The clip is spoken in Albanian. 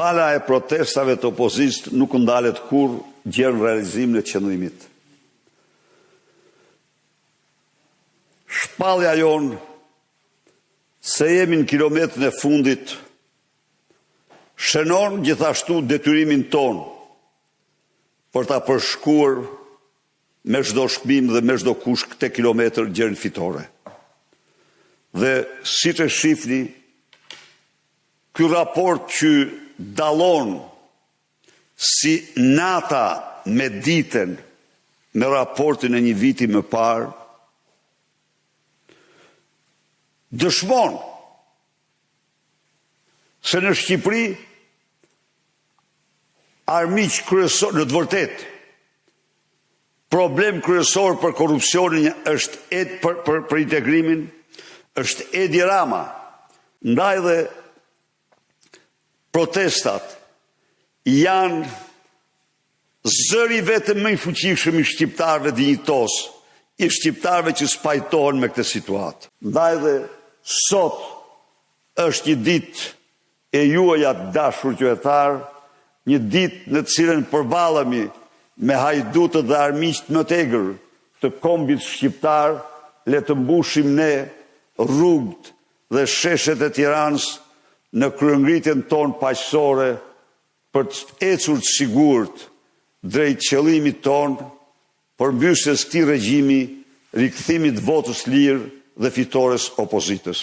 Vala e protestave të opozitës nuk ndalet kurrë gjer në realizimin e qëllimit. Shpallja jonë se jemi në kilometrin e fundit shënon gjithashtu detyrimin tonë për ta përshkuar me çdo çmim dhe me çdo kusht këtë kilometër gjer në fitore. Dhe siç e shihni, ky raport që dallon si nata me ditën me raportin e një viti më parë, dëshmon se në Shqipëri armiq kryesor në të vërtetë problem kryesor për korrupsionin është ed, për, për, për integrimin është Edi Rama. Ndaj dhe protestat janë zëri vetëm më i fuqishëm i shqiptarëve dinjitoz, i shqiptarëve që s'pajtohen me këtë situatë. Ndaj dhe sot është një ditë e juaja të dashur qytetarë, një ditë në të cilën përballemi me hajdutët dhe armiqtë më të egër të kombit shqiptar, le të mbushim ne rrugët dhe sheshet e Tiranës në kryengritjen tonë paqësore për të ecur të sigurt drejt qëllimit tonë, përmbysjes këtij regjimi, rikthimit të votës lirë dhe fitores opozitës.